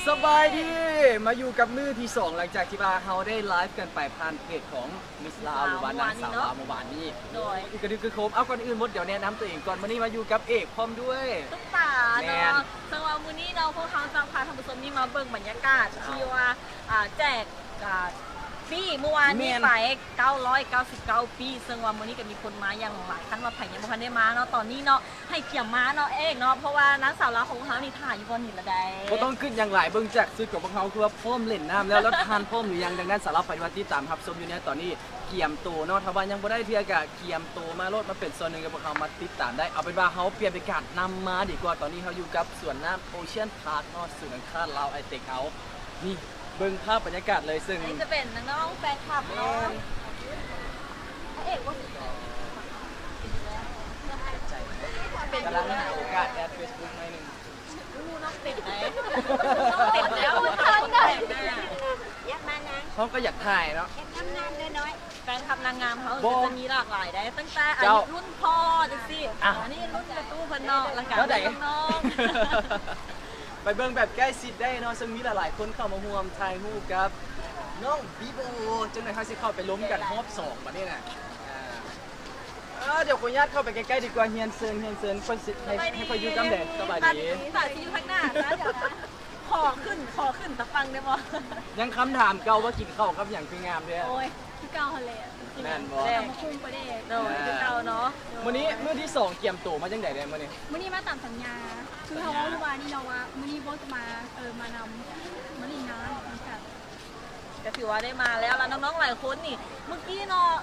ສະບາຍດີ ມາຢູ່ກັບມື້ທີສອງ ຫຼັງຈາກທີ່ວ່າເຮົາໄດ້ໄລຟ໌ກັນໄປຜ່ານເພຈຂອງມິສລາວ ຫຼືວ່ານາງສາວລາວ ເມື່ອວານນີ້. ໂດຍ ອຶກກະດຶກກະໂຄມ. ເອົາ ກ່ອນອື່ນໝົດ ດຽວແນະນຳຕົວເອງກ່ອນ. ມື້ນີ້ມາຢູ່ກັບເອກ ພ້ອມດ້ວຍ ຕຸກຕາເນາະ. ແມ່ນ. ເຊິ່ງວ່າມື້ນີ້ເນາະ ພວກເຮົາຈະພາທ່ານຜູ້ຊົມນີ້ມາເບິ່ງບັນຍາກາດທີ່ວ່າ ອ່າ ແຈກ ອ່າ ຟຣີ ເມື່ອວານນີ້ ແມ່ນ ໄປ ເກົ້າຮ້ອຍເກົ້າສິບເກົ້າປີ້. ເຊິ່ງວ່າມື້ນີ້ກໍມີຄົນມາຢ່າງຫຼວງຫຼາຍ. ຄັນວ່າໃຜຍັງບໍ່ທັນໄດ້ມາເນາະ ຕອນນີ້ເນາະ ໃຫ້ກຽມມາເນາະເອກເນາະ ເພາະວ່ານາງສາວລາວຂອງເຮົານີ້ຖ້າຢູ່ບ່ອນນີ້ລະໃດ. ບໍ່ຕ້ອງຄິດຫຍັງຫຼາຍ ເບິ່ງຈາກຊຸດຂອງພວກເຮົາ ຄືວ່າພ້ອມຫຼິ້ນນ້ຳແລ້ວ. ແລ້ວທ່ານພ້ອມຫຼືຍັງ? ດັ່ງນັ້ນ ສຳລັບໃຜທີ່ວ່າຕິດຕາມຮັບຊົມຢູ່ໃນຕອນນີ້ ກຽມໂຕເນາະ. ຖ້າວ່າຍັງບໍ່ໄດ້ເທື່ອ ກະກຽມໂຕມາໂລດ ມາເປັນສ່ວນໜຶ່ງກັບພວກເຮົາ ມາຕິດຕາມໄດ້. ເອົາເປັນວ່າເຮົາປ່ຽນບັນຍາກາດນຳມາດີກວ່າ. ຕອນນີ້ເຮົາຢູ່ກັບສວນນ້ຳ Ocean Park ເນາະ ສູນກາງຄ້າລາວ ໄອເຕັກ ເຮົາ. ນີ້ ເບິ່ງພາບບັນຍາກາດເລີຍ. ເຊິ່ງ ອັນນີ້ຈະເປັນນ້ອງໆແຟນຄລັບເນາະ. ແມ່ນ. ພະເອກບໍ່ ກຳລັງຫາໂອກາດແອັດເຟສບຸກໜ້ອຍໜຶ່ງ. ຮູ້ນ້ອງເຕັມໄດ໋ ນ້ອງເຕັມແລ້ວ. ຢາກມານາງ ເຮົາກໍຢາກຖ່າຍເນາະ ເຮັດງາມໆເດີນ້ອຍ. ແຟນຄລັບນາງງາມເຮົາ ບໍ່ ກໍຈະມີຫຼາກຫຼາຍໄດ໋ ຕັ້ງແຕ່ອາຍຸ ເຈົ້າ ລຸ້ນພໍ່ຈັ່ງຊີ້. ອ່ະ ອັນນີ້ລຸ້ນແມ່ຕູ້ເພິ່ນເນາະ ແລ້ວກໍ ແນວໃດ ລຸ້ນນ້ອງໆ ໄປເບິ່ງແບບໃກ້ຊິດໄດ້ເນາະ. ເຊິ່ງມີຫຼາຍໆຄົນເຂົ້າມາຮ່ວມຖ່າຍຮູບກັບນ້ອງບີໂບ. ຈັ່ງໃດເຮົາຊິເຂົ້າໄປລົມກັນຮອບສອງບັດນີ້ນະ. ອ່າ ເອີ ດຽວຂໍອະນຸຍາດເຂົ້າໄປໃກ້ໆດີກວ່າ. ຮຽນເຊີນ ຮຽນເຊີນ. ຂ້ອຍຊິ ໃຫ້ ສະບາຍດີ ໃຫ້ຂ້ອຍຢູ່ນຳໃດ? ສະບາຍດີ. ຕາຊິຢູ່ທາງໜ້າຊະ ດຽວນະ. ຂໍຂຶ້ນ ຂໍຂຶ້ນຕາຝັ່ງໄດ້ບໍ່? ຍັງຄຳຖາມເກົ່າວ່າກິນເຂົ້າກັບຫຍັງຄືງາມແທ້? ໂອ້ຍ ຄືເກົ່າຫັ້ນແຫຼະ. ແມ່ນບໍ່? ຕຳບັກຫຸ່ງປາແດກ. ໂດຍ ອ່າ ຄືເກົ່າເນາະ. ມື້ນີ້ມື້ທີສອງ ກຽມໂຕມາຈັ່ງໃດແດ່ມື້ນີ້? ມື້ນີ້ມາຕາມສັນຍາ ຄືເຮົາເວົ້າມື້ວານນີ້ເນາະວ່າ ມື້ນີ້ບໍ່ຈະມາ ເອີ ມານຳ ມາຫຼິ້ນນ້ຳນຳກັນ. ກໍຖືວ່າໄດ້ມາແລ້ວ ແລ້ວນ້ອງໆຫຼາຍຄົນນີ້ ເມື່ອກີ້ເນາະ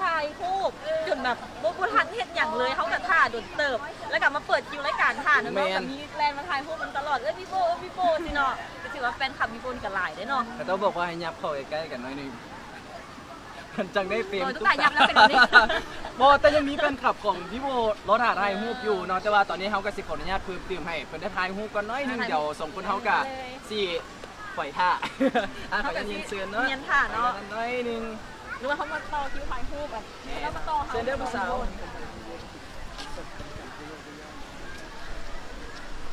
ຖ່າຍຮູບຈົນແບບບໍ່ ບໍ່ທັນເຮັດຫຍັງເລີຍ. ເຮົາກໍຖ້າດົນເຕີບ ແລ້ວກໍມາເປີດຄິວລາຍການຖ້ານຳເນາະ. ແມ່ນ. ກໍມີແລ່ນມາຖ່າຍຮູບນຳຕະຫຼອດ ເອີ້ຍ ບີໂບ ເອີ້ຍ ບີໂບ ຊີ້ເນາະ. ກໍຖືວ່າແຟນຄລັບບີໂບນີ້ກໍຫຼາຍເດ້ເນາະ. ເຂົາເຈົ້າບອກວ່າໃຫ້ຫຍັບເຂົ້າໃກ້ໆກັນໜ້ອຍໜຶ່ງ ມັນຈັ່ງໄດ້ເຟຣມ. ໂອ້ຍ ຕຸກຕາຫຍັບແລ້ວເປັນແບບນີ້. ບໍ່ ແຕ່ຍັງມີແຟນຄລັບຂອງບີໂບລໍຖ້າຖ່າຍຮູບຢູ່ເນາະ. ແຕ່ວ່າຕອນນີ້ເຮົາກໍຊິຂໍອະນຸຍາດເພີ່ມຕື່ມໃຫ້ເພິ່ນໄດ້ຖ່າຍຮູບກ່ອນໜ້ອຍໜຶ່ງ. ດຽວສອງຄົນເຮົາກໍຊິ ໄປຖ້າ ອ່າ ຂໍອະນຸຍາດຮຽນເຊີນເນາະ. ຮຽນຖ້າເນາະ ໜ້ອຍໜຶ່ງ. ຫຼືວ່າເຮົາມາຕໍ່ຄິວຖ່າຍຮູບ ແມ່ນ ແລ້ວມາຕໍ່ເຮົາ. ເຊີນເດີຜູ້ສາວ.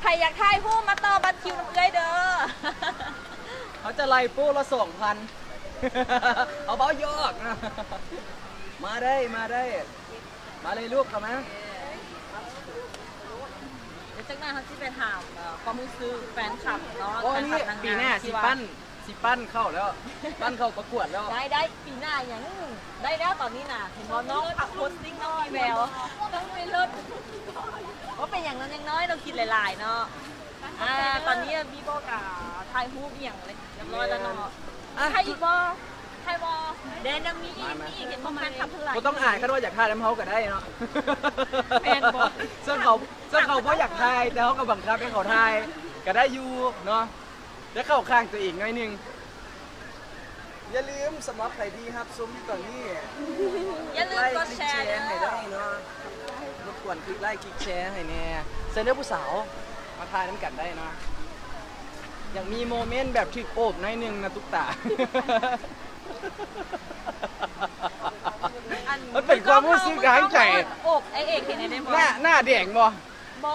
ໃຜຢາກຖ່າຍຮູບມາຕໍ່ບັດຄິວນຳເອື້ອຍເດີ. ເຮົາຈະໄລ່ໂປ້ລະສອງພັນ. ເອົາ ເວົ້າຢອກ. ມາໄດ້ ມາໄດ້. ມາເລີຍລູກ ເຂົ້າມາ. ດຽວຈັກໜ້ອຍເຮົາຊິໄປຖາມ ເອີ ຄວາມຮູ້ສຶກແຟນຄລັບເນາະ. ໂອ້ ອັນນີ້ ແຟນຄລັບນາງງາມ ປີໜ້າຊິ ທີ່ວ່າ ປັ່ນ ຊິປັ່ນເຂົ້າແລ້ວ ປັ່ນເຂົ້າປະກວດແລ້ວ. ໄດ້ ໄດ້ ປີໜ້າຫຍັງ ໄດ້ແລ້ວຕອນນີ້ນະ. ເຫັນບໍ່ ນ້ອງພັກໂພສຕິ້ງ ນ້ອງມີແວວ. ຕ້ອງໄປເລີດ ບໍ່ເປັນຫຍັງເນາະ ຢ່າງໜ້ອຍຕ້ອງຄິດຫຼາຍໆເນາະ. ອ່າ ຕອນນີ້ບີໂບກະຖ່າຍຮູບອີ່ຫຍັງເລີຍ ຮຽບຮ້ອຍແລ້ວເນາະ. ອ່ະ ຖ່າຍອີກບໍ່? ຖ່າຍບໍ່? ແດນຍັງມີອີກ ມີອີກ. ເຫັນບໍ່ ແຟນຄລັບເພິ່ນຫຼາຍ. ບໍ່ຕ້ອງອາຍ ຄັນວ່າຢາກຖ່າຍນຳເຮົາກໍໄດ້ເນາະ. ແມ່ນບໍ່? ສ່ວນເຂົາ ສ່ວນເຂົາບໍ່ຢາກຖ່າຍ ແຕ່ເຮົາກໍບັງຄັບໃຫ້ເຂົາຖ່າຍ ກໍໄດ້ຢູ່ເນາະ. ໄດ້ເຂົ້າຂ້າງຕົວເອງໜ້ອຍໜຶ່ງ. ຢ່າລືມ ສຳລັບໃຜທີ່ຮັບຊົມຢູ່ຕອນນີ້ ຢ່າລືມກົດໄລຄ໌ ກົດແຊ ຄລິກແຊ ໃຫ້ໄດ້ເນາະ. ລົບກວນຄລິກໄລຄ໌ ຄລິກແຊໃຫ້ແດ່. ເຊີນເດີຜູ້ສາວ ມາຖ່າຍນຳກັນໄດ້ເນາະ. ຢາກມີໂມເມັນແບບຖືກໂອບໜ້ອຍໜຶ່ງນະຕຸກຕາ. ອັນ ມັນເປັນຄວາມຮູ້ສຶກທາງໃຈ. ໂອບໄອ້ເອກເຫັນໄດ້ບໍ່? ໜ້າ ໜ້າແດງບໍ່? ບໍ່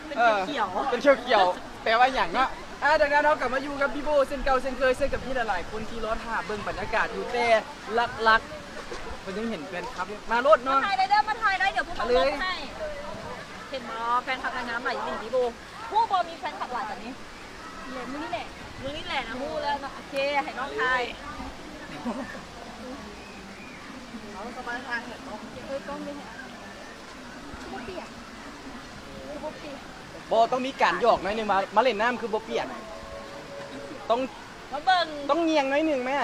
ເປັນຂຽວໆ. ເອີ ເປັນຂຽວໆ ແປວ່າຫຍັງເນາະ? ອ່າ ດັ່ງນັ້ນເຮົາກໍມາຢູ່ກັບບີໂບເຊັ່ນເກົ່າເຊັ່ນເຄີຍ ເຊິ່ງກໍມີຫຼາຍໆຄົນທີ່ລໍຖ້າເບິ່ງບັນຍາກາດຢູ່ ແຕ່ຫຼັກໆ ເພິ່ນຍັງເຫັນແຟນຄລັບ. ມາໂລດເນາະ ມາຖ່າຍໄດ້ເດີ ມາຖ່າຍໄດ້ ດຽວພວກເຮົາລົບໃຫ້. ເຫັນບໍ່ ແຟນຄລັບນາງງາມຫຼາຍອີ່ຫຼີບີໂບ. ຮູ້ບໍ່ ມີແຟນຄລັບຫຼາຍປານນີ້? ແຫຼະ ມື້ນີ້ແຫຼະ ມື້ນີ້ແຫຼະນະ ຮູ້ແລ້ວເນາະ. ໂອເຄ ໃຫ້ນ້ອງຖ່າຍ. ເອົາ ສະບາຍຖ່າຍເຫັນບໍ່? ເອີ ກ້ອງເດ້ ຄືບໍ່ປ່ຽກ ຄືບໍ່ປ່ຽກ. ບໍ່ ຕ້ອງມີການຫຍອກໜ້ອຍໜຶ່ງ. ມາ ມາຫຼິ້ນນ້ຳຄືບໍ່ປ່ຽກ? ຕ້ອງ ມາເບິ່ງ ຕ້ອງງຽງໜ້ອຍໜຶ່ງແມ່.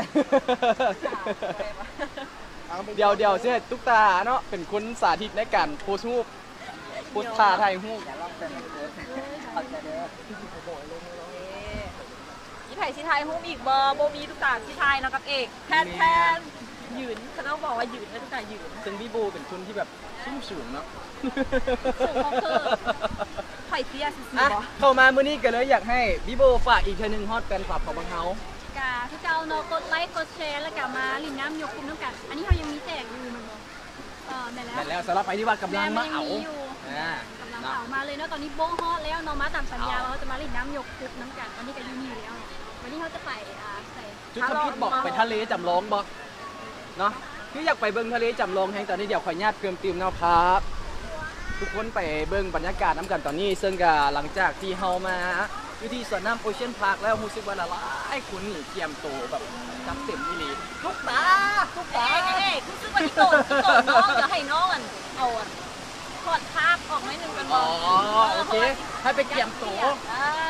ດຽວ ດຽວຊິໃຫ້ຕຸກຕາເນາະ ເປັນຄົນສາທິດໃນການໂພສຮູບ ໂພສທ່າຖ່າຍຮູບ. ມີໃຜຊິຖ່າຍຮູບອີກບໍ່? ບໍ່ມີ ຕຸກຕາຊິຖ່າຍເນາະກັບເອກ. ແພນ ແພນ ຢືນ ເຂົາເຈົ້າບອກວ່າຢືນ ແລ້ວຕຸກຕາຢືນ. ເຊິ່ງບີໂບເປັນຄົນທີ່ແບບ ສູງໆເນາະ ສູງຂອງເທີ ຂ້ອຍເຕ້ຍຊື່ໆ ອ່ະ ບໍ່? ເຂົ້າມາມື້ນີ້ກໍເລີຍຢາກໃຫ້ບີໂບຝາກອີກເທື່ອໜຶ່ງຮອດແຟນຄລັບຂອງພວກເຮົາ. ກະຄືເກົ່າເນາະ ກົດໄລຄ໌ ກົດແຊ ແລ້ວກະມາຫຼິ້ນນ້ຳຍົກຄຸ້ມນຳກັນ. ອັນນີ້ເຮົາຍັງມີແຈກຢູ່ແມ່ນບໍ່? ເອີ ແມ່ນແລ້ວ ແມ່ນແລ້ວ. ສຳລັບໃຜທີ່ວ່າກຳລັງມາເອົາ ແມ່ນ ຍັງມີຢູ່. ອ່າ ກຳລັງເອົາມາເລີຍເນາະ. ຕອນນີ້ໂບ້ຮອດແລ້ວເນາະ ມາຕາມສັນຍາວ່າເຮົາຈະມາຫຼິ້ນນ້ຳຍົກປຸກນຳກັນ. ຕອນນີ້ກໍຢູ່ນີ້ແລ້ວ ວັນນີ້ເຮົາຈະໄປ ອ່າ ໃສ ຈຸດທຳອິດບໍ ໄປທະເລຈຳລອງບໍເນາະ? ຄືຢາກໄປເບິ່ງທະເລຈຳລອງແຮງ. ຕອນນີ້ດຽວຂໍອະນຸຍາດເພີ່ມຕື່ມເນາະ ພາທຸກຄົນໄປເບິ່ງບັນຍາກາດນຳກັນຕອນນີ້. ເຊິ່ງກໍຫຼັງຈາກທີ່ເຮົາມາຢູ່ທີ່ສວນນ້ຳໂອເຊນພາກແລ້ວ ຮູ້ສຶກວ່າຫຼາຍໆຄົນນີ້ກຽມໂຕແບບຈັດເຕັມອີ່ຫຼີ. ລູກຕາ ລູກຕາ ເອກ ເອກ ຮູ້ສຶກວ່າອີ່ໂຕ ອີ່ໂຕນ້ອງ ດຽວໃຫ້ນ້ອງ ອັນ ເອົາ ອັນ ຖອດພາບອອກໜ້ອຍໜຶ່ງກ່ອນບໍ? ອໍ ເອີ ໂອເຄ ເພາະວ່າ ໃຫ້ໄປກຽມໂຕ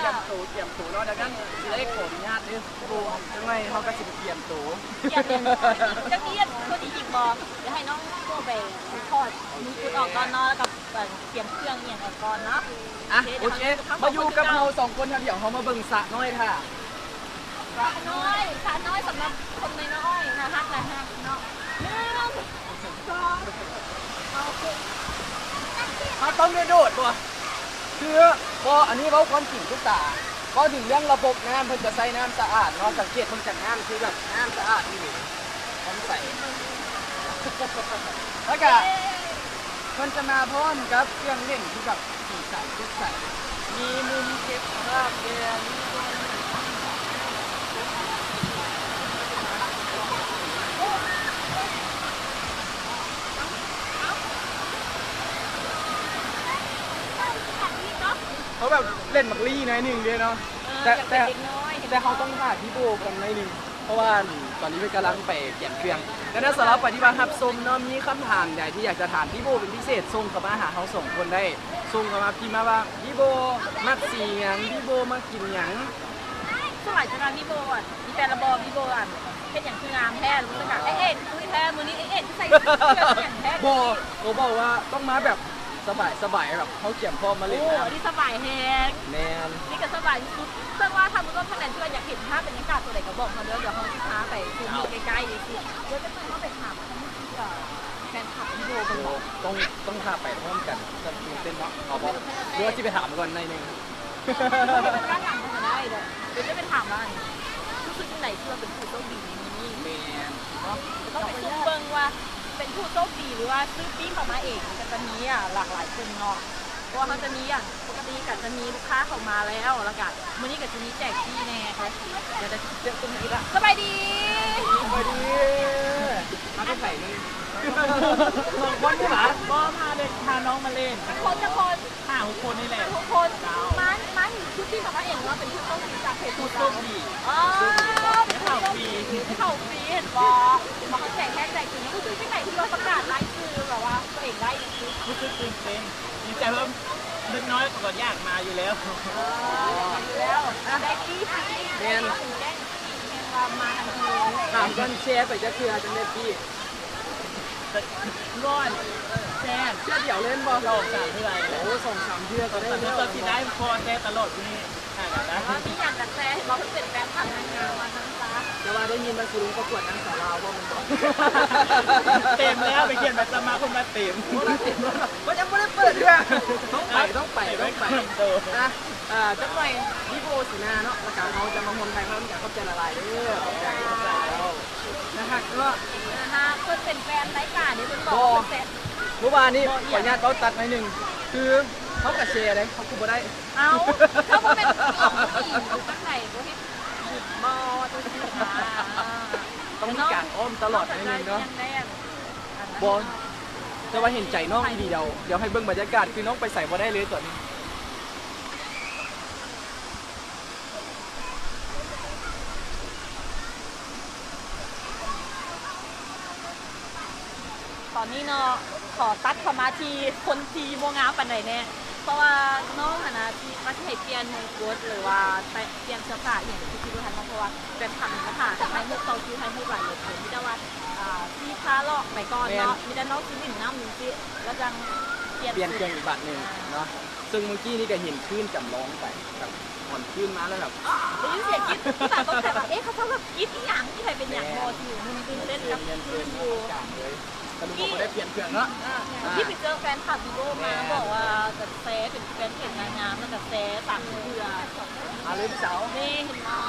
ກຽມໂຕ ກຽມໂຕເນາະ. ດັ່ງນັ້ນຊິໄດ້ຂໍອະນຸຍາດເດີ ໂອ້ ຈັກໜ້ອຍເຮົາກໍຊິໄປກຽມໂຕ ກຽມເລີຍ. ຈັກໜ້ອຍ ພໍດີອີກບໍ? ດຽວໃຫ້ນ້ອງໂກ້ໄປຖອດມຸງກຸດອອກກ່ອນເນາະ ແລ້ວກໍ ກຽມເຄື່ອງອີ່ຫຍັງອອກກ່ອນເນາະ. ອ່ະ ໂອເຄ ໂອເຄ ມາຢູ່ກັບເຮົາສອງຄົນ ດຽວເຮົາມາເບິ່ງສະນ້ອຍຖ້າ. ສະນ້ອຍ ສະນ້ອຍສຳລັບຄົນນ້ອຍໆ ໜ້າຮັກ ໜ້າຮັກເນາະ. ໜຶ່ງ ສອງ ໂອເຄ ເຮົາຕ້ອງໄດ້ໂດດບໍ່? ຄື ບໍ່ ອັນນີ້ເວົ້າຄວາມຈິງທຸກຕາ ເວົ້າເຖິງເລື່ອງລະບົບນ້ຳ ເພິ່ນຈະໃຊ້ນ້ຳສະອາດເນາະ. ສັງເກດເບິ່ງຈາກນ້ຳ ຄືແບບນ້ຳສະອາດອີ່ຫຼີ ນ້ຳໃສ ແລ້ວກະເພິ່ນຈະມາພ້ອມກັບເຄື່ອງຫຼິ້ນທີ່ແບບສີສັນສົດໃສ ມີມຸມເກັບພາບແດ່ ມີບ່ອນ ເຂົາແບບເລ່ນໝາກລີ້ໜ້ອຍໜຶ່ງເດ້ເນາະ. ເອີ ແຕ່ ຢາກເປັນເດັກນ້ອຍ ແຕ່ ແຕ່ເຮົາຕ້ອງຖ້າພີ່ໂບກ່ອນໜ້ອຍໜຶ່ງ ເພາະວ່າຕອນນີ້ເພິ່ນກຳລັງໄປກຽມເຄື່ອງ. ດັ່ງນັ້ນ ສຳລັບໃຜທີ່ວ່າຮັບຊົມເນາະ ມີຄຳຖາມໃດທີ່ຢາກຈະຖາມພີ່ໂບເປັນພິເສດ ສົ່ງເຂົ້າມາຫາເຮົາສອງຄົນໄດ້. ສົ່ງເຂົ້າມາ ພິມມາວ່າ ພີ່ໂບມັກສີຫຍັງ? ພີ່ໂບມັກກິນຫຍັງ? ສ່ວນຫຼາຍຈະຖາມພີ່ໂບ ອັນ ມີແຟນແລ້ວບໍ່? ພີ່ໂບ ອັນ ເຮັດຫຍັງຄືງາມແທ້? ຮູ້ສຶກວ່າ ເອກ ຕຸ້ຍແທ້ ມື້ນີ້ ເອກ ໃສ່ເສື້ອຫຍັງແທ້? ບໍ່ ກໍບອກວ່າຕ້ອງມາແບບສະບາຍໆ ແບບເຮົາກຽມພ້ອມມາຫຼິ້ນ. ໂອ້ ອັນນີ້ສະບາຍແຮງ. ແມ່ນ ນີ້ກໍສະບາຍທີ່ສຸດ. ເຊິ່ງວ່າຖ້າສະໝຸດວ່າທ່ານໃດທີ່ວ່າຢາກເຫັນພາບບັນຍາກາດຕົວໃດກໍບອກເຮົາເດີ ດຽວເຮົາຊິພາໄປຊູມໃກ້ໆ ຈັ່ງຊີ້. ດຽວຈັກໜ້ອຍເຮົາໄປຖາມທາງທີ່ ເອີ ແຟນຄລັບວິດີໂອເພິ່ນບໍ? ຕ້ອງ ຕ້ອງພາໄປພ້ອມກັນ ຈັ່ງຕື່ນເຕັ້ນເນາະ. ເອົາບໍ່ ຫຼືວ່າຊິໄປຖາມກ່ອນໜ້ອຍໜຶ່ງ? ເຮົາໄປເບິ່ງດ້ານຫຼັງກໍໄດ້ເດີ ດຽວຈະໄປຖາມວ່າ ຮູ້ສຶກຈັ່ງໃດທີ່ວ່າເປັນຜູ້ໂຊກດີໃນມື້ນີ້? ແມ່ນເນາະ ຕ້ອງໄປຊຸ່ມເບິ່ງວ່າເປັນຜູ້ໂຊກດີ ຫຼືວ່າຊື້ປີ້ເຂົ້າມາເອງ ກໍຈະມີ ອ່າ ຫຼາກຫຼາຍກຸ່ມເນາະ. ເພາະວ່າເຮົາຈະມີ ອ່າ ປົກກະຕິກໍຈະມີລູກຄ້າເຂົ້າມາແລ້ວ ແລ້ວກໍມື້ນີ້ກໍຈະມີແຈກຟຣີແດ່. ດຽວຈະເຈີກຸ່ມນີ້ລະ. ສະບາຍດີ ສະບາຍດີ ມາກັບໃຜມື້ນີ້? ສອງຄົນນີ້ຫວາ? ບໍ່ ພາເດັກ ພານ້ອງມາຫຼິ້ນ. ຈັກຄົນ ຈັກຄົນ? ຫ້າຫົກຄົນນີ້ແຫຼະ. ຫ້າຫົກຄົນ. ເຈົ້າ ມາ ມາ ຄືຊິເຂົ້າມາເອງ ຫຼືວ່າເປັນຜູ້ຕ້ອງດີຈາກເພຈຂອງເຮົາ? ອໍ ໄດ້ເຂົ້າຟຣີ ໄດ້ເຂົ້າຟຣີ ເຫັນບໍ່? ມາເຂົ້າໃຈແທ້ໃຈຈິງ. ຮູ້ສຶກຈັ່ງໃດທີ່ວ່າປະກາດລາຍຊື່ແບບວ່າຕົວເອງໄດ້? ຮູ້ສຶກຕື່ນເຕັ້ນ ດີໃຈ ເພາະເດັກນ້ອຍກໍຢາກມາຢູ່ແລ້ວ. ເອີ ຢາກມາຢູ່ແລ້ວ ໄດ້ຟຣີ ຟຣີ. ແມ່ນ ແຈ້ງຟຣີ ແມ່ນວ່າມາທັນທີ. ຖາມກ່ອນ ແຊໄປຈັກເທື່ອຈັ່ງໄດ້ຟຣີ? ແຊ ເທື່ອດຽວເລີຍແມ່ນບໍ່? ສອງສາມເທື່ອ. ໂອ້ ສອງສາມເທື່ອກໍໄດ້ແລ້ວ. ເທື່ອຊິໄດ້ ເພາະວ່າແຊຕະຫຼອດຢູ່ນີ້. ອ່າ ມີຫຍັງກໍແຊ ເຫັນວ່າເພິ່ນເປັນແຟນຄລັບນາງງາມວ່າຊັ້ນຊະ. ແຕ່ວ່າໄດ້ຍິນວ່າຊິລົງປະກວດນາງສາວລາວ ບໍ່ແມ່ນບໍ່? ເຕັມແລ້ວ ໄປຂຽນໃບສະໝັກເພິ່ນວ່າເຕັມ. ໂອ້ ເຕັມແລ້ວ ເພິ່ນຍັງບໍ່ໄດ້ເປີດເທື່ອ. ຕ້ອງໄປ ຕ້ອງໄປ ຕ້ອງໄປ. ອ່າ ຈັກໜ່ອຍ ວີໂອ ສີໜ້າເນາະ ແລ້ວກະເຮົາຈະມາຮ່ວມຖ່າຍພາບນຳກັນ. ຂອບໃຈຫຼາຍໆເດີ ຂອບໃຈ ຂອບໃຈ. ໜ້າຮັກເນາະ ໜ້າຮັກ. ເພິ່ນເປັນແຟນລາຍການເດ້ ເພິ່ນບອກວ່າເພິ່ນແຟນ. ມື້ວານນີ້ ຂໍອະນຸຍາດເວົ້າຕັດໜ້ອຍໜຶ່ງ ຄືເຮົາກະແຊເດ້ ເຮົາຄືບໍ່ໄດ້. ເອົ້າ ເຮົາບໍ່ແມ່ນຜູ້ຍິງ ຜູ້ຍິງຈັ່ງໃດ ບໍ່ເຮັດ ບໍ່ຈັ່ງຊີ້ນະ. ຕ້ອງມີການອ້ອມຕະຫຼອດໜ້ອຍໜຶ່ງເນາະ. ບໍ່ ແຕ່ວ່າເຫັນໃຈນ້ອງອີ່ຫຼີ. ດຽວ ດຽວໃຫ້ເບິ່ງບັນຍາກາດ ຄືນ້ອງໄປໃສບໍ່ໄດ້ເລີຍຕອນນີ້. ຕອນນີ້ເນາະ ຂໍຕັດເຂົ້າມາທີ່ຄົນທີ່ບໍ່ງາມປານໃດແດ່ ເພາະວ່ານ້ອງຫັ້ນນະ ທີ່ວ່າຊິໃຫ້ປ່ຽນມົງກຸດ ຫຼືວ່າແປະ ປ່ຽນເສື້ອຜ້າອີ່ຫຍັງ ຄືຊິບໍ່ທັນເນາະ ເພາະວ່າແຟນຄລັບນີ້ກໍຖ້າຖ່າຍຮູບ ຕໍ່ຄິວຖ່າຍຮູບຫຼາຍເລີຍ. ມີແຕ່ວ່າ ອ່າ ຊິພາເລາະໄປກ່ອນເນາະ. ແມ່ນ ມີແຕ່ນ້ອງຊິຫຼິ້ນນຳຈັ່ງຊີ້ ແລ້ວຈັ່ງປ່ຽນ ປ່ຽນເຄື່ອງອີກບາດໜຶ່ງເນາະ. ເຊິ່ງມື້ກີ້ນີ້ກໍເຫັນຄື້ນຈຳລອງໄປ ແບບຕອນຄື້ນມາແລ້ວແບບ ໄດ້ຍິນສຽງກຣີດ ຕາຕົກໃຈວ່າ ເອະ ເຂົາເຈົ້າແບບກຣີດອີ່ຫຍັງ? ມີໃຜເປັນຫຍັງບໍ່? ທີ່ມັນຕື່ນເຕັ້ນກັບຄື້ນຢູ່. ສະຫຼຸບບໍ່ໄດ້ປ່ຽນເຄື່ອງເນາະ. ອ່າ ອ່າ ທີ່ໄປເຈີແຟນຄລັບວີໂອມາ ແມ່ນ ບອກວ່າຈະແຊເປັນແຟນເພຈນາງງາມ ແລ້ວກໍແຊສາມເທື່ອ. ມາເລີຍຜູ້ສາວ. ນີ້ເຫັນບໍ່?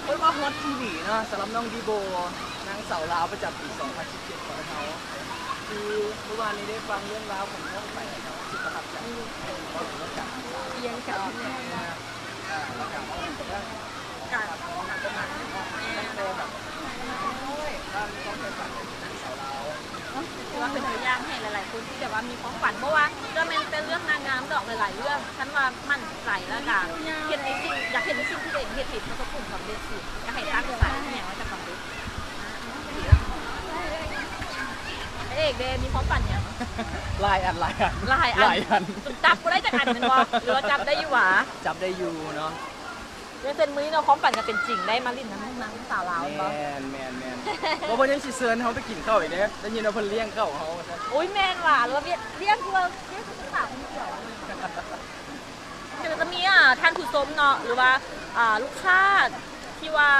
ເພິ່ນວ່າຮອດອີ່ຫຼີເນາະ ສຳລັບນ້ອງດີໂບ ນາງສາວລາວປະຈຳປີສອງພັນສິບເຈັດຂອງເຮົາ. ຄືເມື່ອວານນີ້ໄດ້ຟັງເລື່ອງລາວຂອງນ້ອງໄປແລ້ວ ຮູ້ສຶກປະທັບໃຈ ເວົ້າເຖິງເລື່ອງການສຶກສາ ຮຽນກັນ ອ່າ ແລ້ວກໍເວົ້າເຖິງເລື່ອງການ ຕັ້ງແຕ່ແບບນ້ອຍໆ ການມີຄວາມໃຝ່ຝັນເປັນນາງສາວລາວ ຖືວ່າເປັນຕົວຢ່າງໃຫ້ຫຼາຍໆຄົນທີ່ແບບວ່າມີຄວາມຝັນ ບໍ່ວ່າຈະແມ່ນແຕ່ເລື່ອງນາງງາມດອກ ຫຼາຍໆເລື່ອງ ຄັນວ່າໝັ້ນໃຈ ແລ້ວກໍເຮັດໃນສິ່ງ ຢາກເຮັດໃນສິ່ງທີ່ຕົວເອງເຮັດໃຫ້ປະສົບຜົນສຳເລັດ ກໍໃຫ້ຕັ້ງໃຈ ອີ່ຫຍັງກໍຈະສຳເລັດ. ພະເອກເດ ມີຄວາມຝັນຫຍັງ? ຫຼາຍອັນ ຫຼາຍອັນ ຫຼາຍອັນ ຫຼາຍອັນ ຈັບບໍ່ໄດ້ຈັກອັນແມ່ນບໍ່? ຫຼືວ່າຈັບໄດ້ຢູ່ຫວາ? ຈັບໄດ້ຢູ່ເນາະ. ເປັນມື້ນີ້ເນາະ ຄວາມຝັນກໍເປັນຈິງ ໄດ້ມາຫຼິ້ນນຳນາງສາວລາວແມ່ນບໍ່? ແມ່ນໆໆ ເພາະເພິ່ນຍັງຊິເຊີນເຮົາໄປກິນເຂົ້າອີກເດ້ ໄດ້ຍິນວ່າເພິ່ນລ້ຽງເຂົ້າເຮົາວ່າຊັ້ນ. ໂອ້ຍ ແມ່ນຫວາ ຫຼືວ່າລ້ຽງ ຫຼືວ່າລ້ຽງຄືສາວຄົນດຽວ? ກໍຈະມີ ອ່າ ທ່ານຜູ້ຊົມເນາະ ຫຼືວ່າ ອ່າ ລູກຄ້າທີ່ວ່າ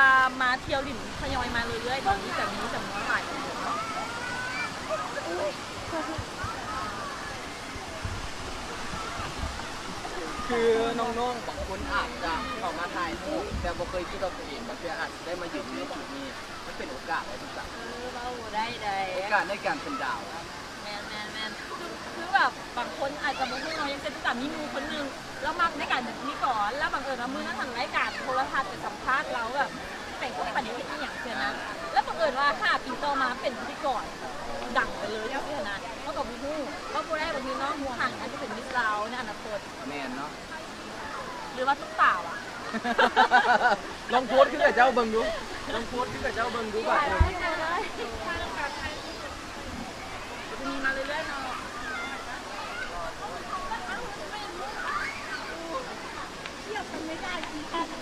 ມາທ່ຽວຫຼິ້ນ ທະຍອຍມາເລື້ອຍໆ ຕອນນີ້ກໍມີຈຳນວນຫຼາຍເນາະ. ຄືນ້ອງໆບາງຄົນອາດຈະເຂົ້າມາຖ່າຍຮູບ ແຕ່ບໍ່ເຄີຍຄິດວ່າຕົວເອງບາງເທື່ອອາດຈະໄດ້ມາຢືນຢູ່ໃນຈຸດນີ້ ມັນເປັນໂອກາດໄດ້ທຸກຢ່າງ ເອີ ເວົ້າໄດ້ ໄດ້ ໂອກາດໃນການເປັນດາວ. ແມ່ນໆໆ ຄື ຄືແບບບາງຄົນອາດຈະບໍ່ຮູ້ເນາະ ຢ່າງເຊັ່ນ ຕຸກຕາມີໝູ່ຄົນໜຶ່ງ ລາວມັກໃນການເປັນພິທີກອນ ແລ້ວບັງເອີນວ່າມື້ນັ້ນຫັ້ນລາຍການໂທລະທັດໄປສຳພາດລາວ ແບບແຕ່ງຕົວໄປເຮັດອີ່ຫຍັງເທື່ອນັ້ນ ແລ້ວບັງເອີນວ່າຫ້າປີຕໍ່ມາເປັນພິທີກອນ ດັງໄປເລີຍຈັ່ງຊີ້ຫັ້ນນະ ເຮົາກໍບໍ່ຮູ້ ເວົ້າບໍ່ໄດ້ ບາງທີເນາະ ຫາອາດຈະເປັນມິສລາວໃນອະນາຄົດ. ແມ່ນເນາະ ຫຼືວ່າຕຸກຕາຫວາ? ລອງໂພສຄືເຂົາເຈົ້າເບິ່ງດູ ລອງໂພສຄືເຂົາເຈົ້າເບິ່ງດູບາດນີ້.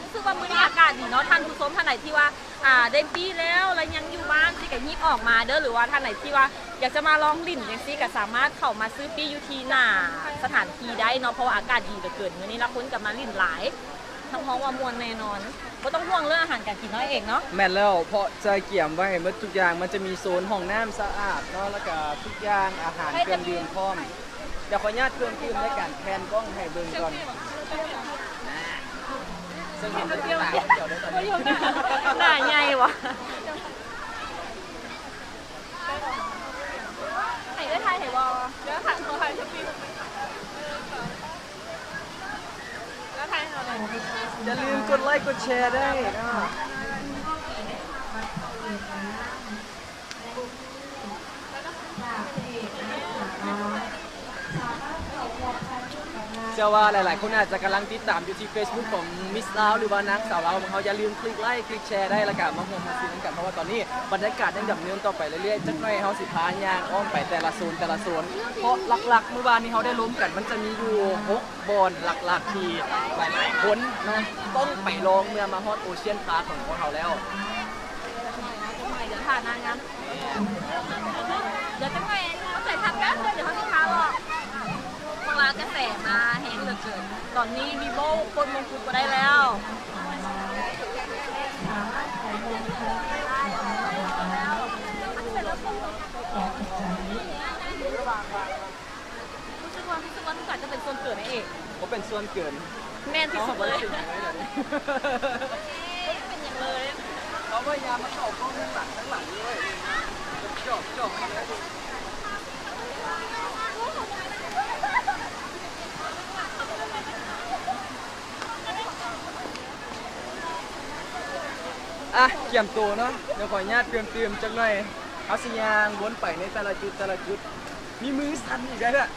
ຮູ້ສຶກວ່າມື້ນີ້ອາກາດດີເນາະ ທ່ານຜູ້ຊົມທ່ານໃດທີ່ວ່າ ອ່າ ໄດ້ປີ້ແລ້ວ ແລ້ວຍັງຢູ່ບ້ານຊິກໍຮີບອອກມາເດີ ຫຼືວ່າທ່ານໃດທີ່ວ່າຢາກຈະມາລອງຫຼິ້ນຈັ່ງຊີ້ ກໍສາມາດເຂົ້າມາຊື້ປີ້ຢູ່ທີ່ໜ້າສະຖານທີ່ໄດ້ເນາະ ເພາະວ່າອາກາດດີເຫຼືອເກີນ ມື້ນີ້ລະຄົນກໍມາຫຼິ້ນຫຼາຍ ຮັບຮອງວ່າມ່ວນແນ່ນອນ ບໍ່ຕ້ອງຫ່ວງເລື່ອງອາຫານການກິນເນາະເອກເນາະ. ແມ່ນແລ້ວ ເພາະຈະກຽມໄວ້ໃຫ້ໝົດທຸກຢ່າງ ມັນຈະມີໂຊນຫ້ອງນ້ຳສະອາດເນາະ ແລ້ວກໍທຸກຢ່າງ ອາຫານເຄື່ອງດື່ມພ້ອມ. ດຽວຂໍອະນຸຍາດເພີ່ມຕື່ມໃນການແພນກ້ອງໃຫ້ເບິ່ງກ່ອນ ນາ ເຊິ່ງເຫັນເປັນຕ່າງເຈົ້າເດີຕອນນີ້ ໜ້າໃຫຍ່ຫວາ? ໃຫ້ເອື້ອຍຖ່າຍໃຫ້ບໍ່? ເດີ ຖ່າຍ ຂໍຖ່າຍເຊລຟີ ແລ້ວຖ່າຍໃຫ້ເຮົາແດ່. ຢ່າລືມກົດໄລ້ກົດແຊໄດ້ເນາະ. ເຊື່ອວ່າຫຼາຍໆຄົນອາດຈະກຳລັງຕິດຕາມຢູ່ທີ່ເຟສບຸກຂອງມິສລາວ ຫຼືວ່ານາງສາວລາວຂອງເຮົາ. ຢ່າລືມຄລິກໄລ້ຄລິກແຊໄດ້ ແລ້ວກະມາຮ່ວມມາຊື້ນຳກັນ ເພາະວ່າຕອນນີ້ບັນຍາກາດຍັງດຳເນີນຕໍ່ໄປເລື້ອຍໆ. ຈັກໜ່ອຍເຮົາຊິພາຍ່າງອ້ອມໄປແຕ່ລະໂຊນແຕ່ລະໂຊນ ເພາະຫຼັກໆມື້ວານນີ້ເຮົາໄດ້ລົມກັນ ມັນຈະມີຢູ່ຫົກ ບ່ອນຫຼັກໆທີ່ຫຼາຍໆຄົນເນາະ ຕ້ອງໄປລອງເມື່ອມາຮອດໂອຊຽນພາກຂອງພວກເຮົາແລ້ວ. ດຽວຈັກໜ່ອຍ ເອົາໃຈພັກແປັບໜຶ່ງ ດຽວເຮົາຊິພາເລາະ. ພວກລາວກະແສມາແຮງເຫຼືອເກີນ ຕອນນີ້ວີໂວປົດມົງກຸດບໍ່ໄດ້ແລ້ວ. ຮູ້ສຶກວ່າ ຮູ້ສຶກວ່າທຸກການຈະເປັນສ່ວນເກີນນະເອກ ບໍ່ເປັນສ່ວນເກີນ ແມ່ນທີ່ສຸດເລີຍ ບໍ່ໄດ້ເປັນຫຍັງເລີຍ ບໍ່ໄດ້ເປັນຫຍັງເລີຍ. ເຂົາພະຍາຍາມມາເຂົ້າກ້ອງທາງຫຼັງ ທາງຫຼັງເລີຍ ຈອກ ຈອກມາເລີຍ. ອ່ະ ກຽມໂຕເນາະ ດຽວຂໍອະນຸຍາດກຽມຕື່ມຈັກໜ່ອຍ ເຮົາຊິຍ່າງວົນໄປໃນແຕ່ລະຈຸດ ແຕ່ລະຈຸດ. ມີມືສັ່ນອີກແລ້ວ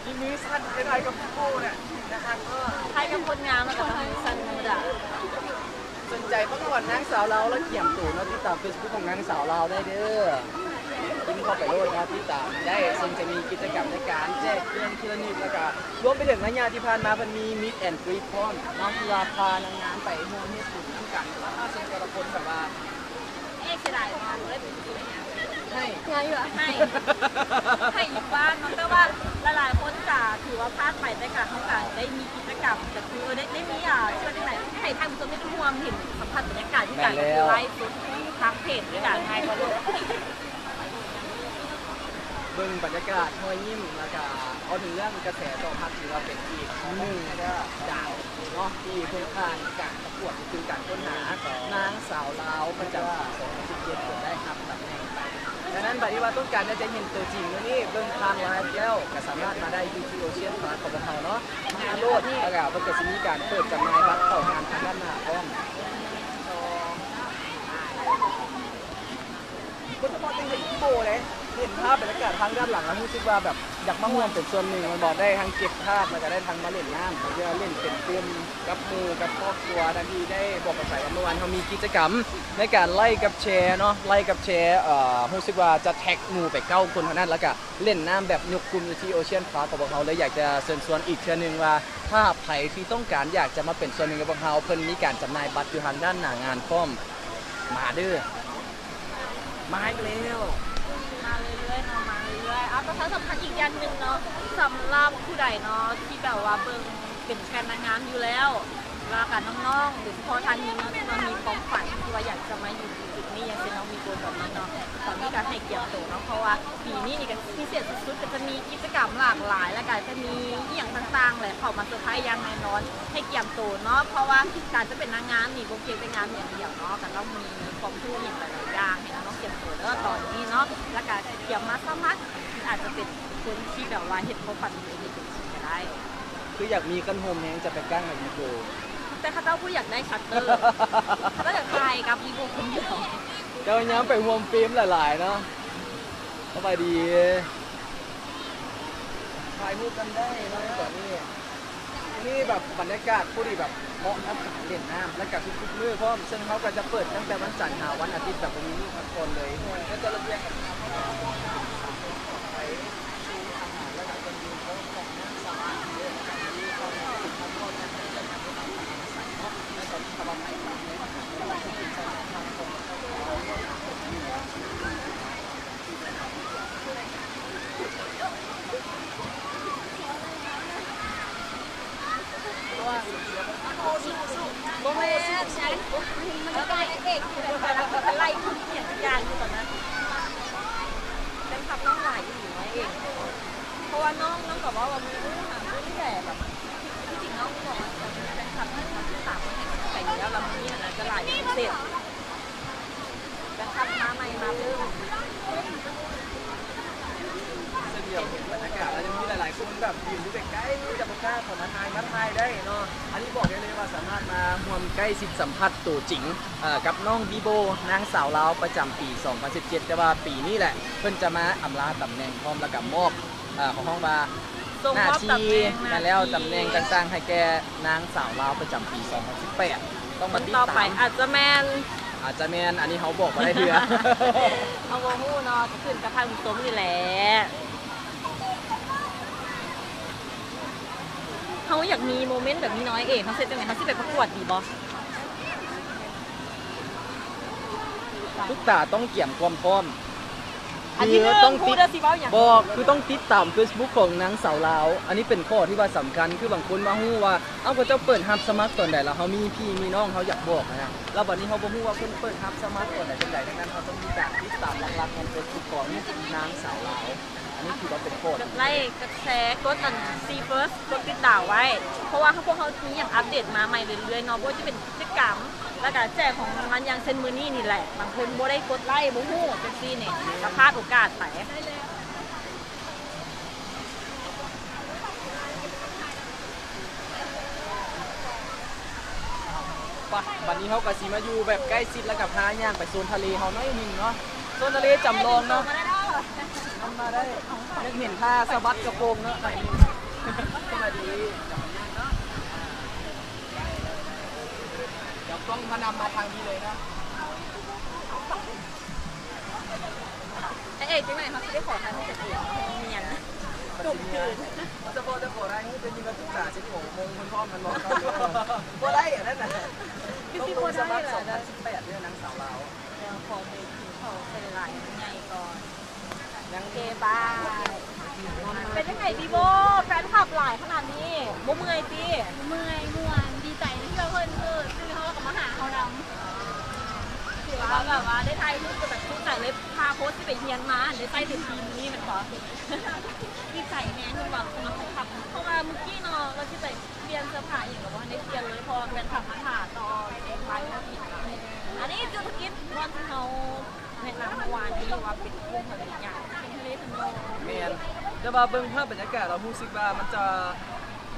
ມີມືສັ່ນ ໄປຖ່າຍກັບຜູ້ໂປ້ນະ ນະຮັກເນາະ ຖ່າຍກັບຄົນງາມແລ້ວກໍຕ້ອງມືສັ່ນທຳມະດາ. ສົນໃຈພັກຜ່ອນນາງສາວລາວ ແລະ ກຽມໂຕເນາະ ຕິດຕາມເຟສບຸກຂອງນາງສາວລາວໄດ້ເດີ ພິມເຂົ້າໄປໂລດເນາະ ຕິດຕາມໄດ້ ເຊິ່ງຈະມີກິດຈະກຳໃນການແຈກເຄື່ອງທີ່ລະນຶກ ແລ້ວກະລວມໄປເຖິງໄລຍະທີ່ຜ່ານມາ ເພິ່ນມີມິດແອນກຣີດພ້ອມເນາະ ທີ່ວ່າພານາງງາມໄປຮ່ວມເຮັດບຸນນຳກັນ ແລ້ວກໍເຊິ່ງແຕ່ລະຄົນແບບວ່າ ເອ ເສຍດາຍບໍ່ ບໍ່ໄດ້ໄປ ໃຫ້ ໃຫ້ ໃຫ້ຢູ່ບ້ານເນາະ ແຕ່ວ່າຫຼາຍໆຄົນກະຖືວ່າພາດໄປ ແຕ່ກະເຮົາກະໄດ້ມີກິດຈະກຳ ກະຄື ເອີ ໄດ້ ໄດ້ມີ ອ່າ ຊື່ວ່າຈັ່ງໃດ ໃຫ້ທ່ານຜູ້ຊົມໄດ້ຮ່ວມເຫັນ ສຳຜັດບັນຍາກາດຄືກັນ ແມ່ນແລ້ວ ຄືໄລຟ໌ສົດທາງເພຈຄືກັນ ເບິ່ງບັນຍາກາດ ຮອຍຍິ້ມ ແລ້ວກະເວົ້າເຖິງເລື່ອງກະແສຕອບຮັບ ຖືວ່າເປັນອີກໜຶ່ງດາວເນາະ ທີ່ເພິ່ນຜ່ານການ ປະກວດ ກໍຄືການຄົ້ນຫານາງສາວລາວປະຈຳປີສອງພັນສິບເຈັດ ຈົນໄດ້ຮັບຕຳແໜ່ງໄປ. ດັ່ງນັ້ນ ບັດນີ້ວ່າຕ້ອງການຢາກຈະເຫັນຕົວຈິງມື້ນີ້ ເບິ່ງຜ່ານໄລຟ໌ແລ້ວ ກໍສາມາດມາໄດ້ຢູ່ທີ່ໂອເຊຍນພາກຂອງພວກເຮົາເນາະ ມາໂລດ ແລ້ວກໍເພິ່ນກໍຊິມີການເປີດຈຳໜ່າຍບັດເຂົ້າງານທາງດ້ານໜ້າພ້ອມ. ບໍ່ສະເພາະແຕ່ເຫັນໂບເດ້ ເຫັນພາບບັນຍາກາດທາງດ້ານຫຼັງແລ້ວ ຮູ້ສຶກວ່າແບບຢາກມາຮ່ວມເປັນສ່ວນໜຶ່ງ ແມ່ນບໍ່? ໄດ້ທັງເກັບພາບ ແລ້ວກໍໄດ້ທັງມາຫຼິ້ນນ້ຳ ເພື່ອຫຼິ້ນເປັນກຸ່ມກັບໝູ່ກັບຄອບຄົວ ດັ່ງທີ່ໄດ້ບອກກັນໄປວ່າ ເມື່ອວານເຮົາມີກິດຈະກຳໃນການໄລຟ໌ກັບແຊເນາະ ໄລຟ໌ກັບແຊ ເອີ ຮູ້ສຶກວ່າຈະແທັກໝູ່ໄປເກົ້າຄົນເທົ່ານັ້ນ ແລ້ວກໍ ເລ່ນນ້ຳແບບຍົກກຸ່ມຢູ່ທີ່ໂອເຊຍນພາກຂອງພວກເຮົາ ເລີຍຢາກຈະເຊີນຊວນອີກເທື່ອໜຶ່ງວ່າ ຖ້າໃຜທີ່ຕ້ອງການຢາກຈະມາເປັນສ່ວນໜຶ່ງກັບພວກເຮົາ ເພິ່ນມີການຈຳໜ່າຍບັດຢູ່ທາງດ້ານໜ້າງານພ້ອມ ມາເດີ້ ມາອີກແລ້ວ ມາເລື້ອຍໆເນາະ ມາເລື້ອຍໆ. ເອົາ ປະຊາສຳພັນອີກຢ່າງໜຶ່ງເນາະ ສຳລັບຜູ້ໃດເນາະ ທີ່ແບບວ່າເບິ່ງ ເປັນແຟນນາງງາມຢູ່ແລ້ວ ແລ້ວກໍນ້ອງໆ ໂດຍສະເພາະທ່ານຍິງເນາະ ທີ່ວ່າມີຄວາມຝັນທີ່ວ່າຢາກຈະມາຢູ່ຈຸດໆນີ້ ຢ່າງເຊັ່ນນ້ອງມີໂກຕອນນີ້ເນາະ ຕອນນີ້ກໍໃຫ້ກຽມໂຕເນາະ ເພາະວ່າປີນີ້ນີ້ກໍພິເສດສຸດໆ ກໍຈະມີກິດຈະກຳຫຼາກຫຼາຍ ແລ້ວກໍຈະມີອີ່ຫຍັງຕ່າງໆແຫຼະ ເຂົ້າມາເຊີໄພຢ່າງແນ່ນອນ ໃຫ້ກຽມໂຕເນາະ ເພາະວ່າການຈະເປັນນາງງາມນີ້ ບໍ່ພຽງແຕ່ງາມຢ່າງດຽວເນາະ ກໍຕ້ອງມີຄວາມຮູ້ຫຍັງຫຼາຍໆຢ່າງ ໃຫ້ນ້ອງໆກຽມໂຕເດີ້ ຕອນນີ້ເນາະ ແລ້ວກໍກຽມມາສະໝັກ ອາດຈະເປັນຄົນທີ່ແບບວ່າເຮັດຄວາມຝັນຂອງຕົວເອງເປັນຈິງກໍໄດ້. ຄືຢາກມີຂັ້ນໂຮມແຮງຈະໄປກ້າງໃຫ້ວີໂກ້ ແຕ່ເຂົາເຈົ້າບໍ່ຢາກໄດ້ຊັດເຕີ ເຂົາເຈົ້າຢາກຖ່າຍກັບວີໂກ້ຄົນດຽວ ເຈົ້າຍາມໄປຮ່ວມເຟຣມຫຼາຍໆເນາະ. ສະບາຍດີ ຖ່າຍຮູບກັນໄດ້ເນາະຕອນນີ້ ນີ້ແບບບັນຍາກາດພໍດີແບບເໝາະກັບການຫຼິ້ນນ້ຳ ແລະກະທຸກໆມື້ພ້ອມ ເຊິ່ງເຮົາກະຈະເປີດຕັ້ງແຕ່ວັນຈັນຫາວັນອາທິດແບບບໍ່ມີມື້ພັກຜ່ອນເລີຍ ແລະແຕ່ລະເທື່ອກະ ບໍ່ແມ່ນ ມັນກໍເປັນນາງເອກ ມັນກໍເປັນນາງເອກ ໄລ່ຜູ້ທີ່ຂຽນຈັກຢ່າງຢູ່ຕອນນັ້ນ ແຟນຄລັບນ້ອງຫຼາຍອີ່ຫຼີເນາະເອງ ເພາະວ່ານ້ອງ ນ້ອງກໍເວົ້າວ່າ ມື້ນີ້ຫາມື້ນີ້ແຫຼະ ແບບ ທີ່ຈິງນ້ອງບອກວ່າ ແບບ ມີແຟນຄລັບທີ່ຕິດຕາມໃຫ້ກຳລັງໃຈຢູ່ແລ້ວ ແລ້ວມື້ນີ້ມັນອາດຈະຫຼາຍເປັນພິເສດ. ແບບ ມາໃໝ່ມາເພີ່ມ ເຊິ່ງດຽວເຫັນບັນຍາກາດ ແລ້ວຍັງມີຫຼາຍໆຄົນແບບຢືນຢູ່ໄກໆ ຈະບໍ່ກ້າເຂົ້າມາຖ່າຍ ມາຖ່າຍໄດ້ເນາະ ອັນນີ້ບອກໄດ້ເລີຍວ່າສາມາດມາຮ່ວມໃກ້ຊິດສຳຜັດໂຕຈິງ ເອີ ກັບນ້ອງບີໂບ ນາງສາວລາວປະຈຳປີສອງພັນສິບເຈັດ ແຕ່ວ່າປີນີ້ແຫຼະ ເພິ່ນຈະມາອຳລາຕຳແໜ່ງພ້ອມ ແລ້ວກະມອບ ເອີ ເຂົາຮ້ອງວ່າ ສົ່ງມອບຕຳແໜ່ງ ໜ້າທີ່ ນັ້ນແຫຼະ ຕຳແໜ່ງຕ່າງໆໃຫ້ແກ່ນາງສາວລາວປະຈຳປີສອງພັນສິບແປດ ຕ້ອງມາຕິດຕາມ ຕໍ່ໄປອາດຈະແມ່ນ ອາດຈະແມ່ນ ອັນນີ້ເຮົາບອກບໍ່ໄດ້ເທື່ອ ເຮົາບໍ່ຮູ້ເນາະ ກໍຂຶ້ນກັບທ່ານຜູ້ຊົມນີ້ແຫຼະ ເຮົາຢາກມີໂມເມັນແບບນີ້ເນາະເອງ ເຮົາຊິເຮັດຈັ່ງໃດ ເຮົາຊິໄປປະກວດດີບໍ່? ທຸກຕາຕ້ອງກຽມຄວາມພ້ອມ ອັນທີໜຶ່ງ ຄືຕ້ອງຕິດ ຮູ້ເດີຊິເວົ້າຫຍັງ ບໍ່ ຄືຕ້ອງຕິດຕາມເຟສບຸກຂອງນາງສາວລາວ ອັນນີ້ເປັນຂໍ້ທີ່ວ່າສຳຄັນ ຄືບາງຄົນມາຮູ້ວ່າ ເອົ້າ ເຂົາເຈົ້າເປີດຮັບສະໝັກຕອນໃດ ແລ້ວເຮົາມີພີ່ມີນ້ອງ ເຮົາຢາກບອກນະ ແລ້ວບັດນີ້ເຮົາບໍ່ຮູ້ວ່າເພິ່ນເປີດຮັບສະໝັກຕອນໃດ ຈັ່ງໃດ ດັ່ງນັ້ນເຮົາຕ້ອງມີການຕິດຕາມຫຼັກໆ ຂອງເຟສບຸກຂອງນາງສາວລາວ ອັນນີ້ຖືວ່າເປັນຂໍ້ດີ ກົດໄລ້ ກົດແຊ ກົດອັນ ຊີເຟີສ ກົດຕິດດາວໄວ້ ເພາະວ່າພວກເຮົາມີຫຍັງອັບເດດມາໃໝ່ເລື້ອຍໆເນາະ ບໍ່ວ່າຈະເປັນ ກິດຈະກຳ ແລ້ວກະແຈກຂອງລາງວັນ ຢ່າງເຊັ່ນມື້ນີ້ນີ້ແຫຼະ ບາງຄົນບໍ່ໄດ້ກົດໄລ້ ບໍ່ຮູ້ຈັ່ງຊີ້ນີ້ ກະພາດໂອກາດໄປ. ປະ ບັດນີ້ເຮົາກະຊິມາຢູ່ແບບໃກ້ຊິດ ແລ້ວກະພາຍ່າງໄປໂຊນທະເລເຮົາໜ້ອຍໜຶ່ງເນາະ ໂຊນທະເລຈຳລອງເນາະ ມັນມາໄດ້ ຢາກເຫັນທ່າສະບັດກະໂປງເນາະ ສະບາຍດີ ດຽວກ້ອງມານຳມາທາງນີ້ເລີຍເນາະ ພະເອກຈັ່ງໃດເຮົາຊິໄດ້ຂໍຖ່າຍຮູບກັນເອງ ເນຍນ ຈົບຄືນ ສະເພາະຈະຂໍຖ່າຍຮູບເປັນຍິງກັບສຶກສາສິບຫົກໂມງເພິ່ນພ້ອມແມ່ນບໍ່? ບໍ່ໄດ້ອັນນັ້ນນະ ຄືຊິບໍ່ໄດ້ລະ ສອງພັນສິບແປດເດີ້ນາງສາວລາວ ດຽວຂໍໄປກິນເຂົ້າໃສ່ຫຼາຍໆໃຫຍ່ກ່ອນ. ໂອເຄ ບາຍ. ເປັນຈັ່ງໃດບີໂບ ແຟນຄລັບຫຼາຍຂະໜາດນີ້ ບໍ່ເມື່ອຍຕິ? ບໍ່ເມື່ອຍ ມ່ວນ ດີໃຈທີ່ວ່າເພິ່ນ ເອີ ຊື່ເຮົາແລ້ວກໍມາຫາເຮົານຳ ຖືວ່າແບບວ່າໄດ້ຖ່າຍຮູບກັນແບບຖືກໃຈເລີຍ ພາໂພສທີ່ໄປຮຽນມາ ໄດ້ໃຊ້ເຕັມທີ່ມື້ນີ້ແມ່ນບໍ່? ດີໃຈແຮງ ເພິ່ນວ່າສຳລັບແຟນຄລັບ ເພາະວ່າມື້ກີ້ເນາະ ວ່າຊິໄປປ່ຽນເສື້ອຜ້າອີ່ຫຍັງກໍບໍ່ທັນໄດ້ປ່ຽນເລີຍ ເພາະວ່າແຟນຄລັບມາຖ້າຕໍ່ ອັນນີ້ຈຸດທະກິດບ່ອນທີ່ເຮົາແນະນຳ ວານນີ້ວ່າເປັນກຸ່ມທະເລໃຫຍ່ ເປັນທະເລຈຳລອງ. ແມ່ນ ແຕ່ວ່າເບິ່ງພາບບັນຍາກາດແລ້ວ ຮູ້ສຶກວ່າມັນຈະ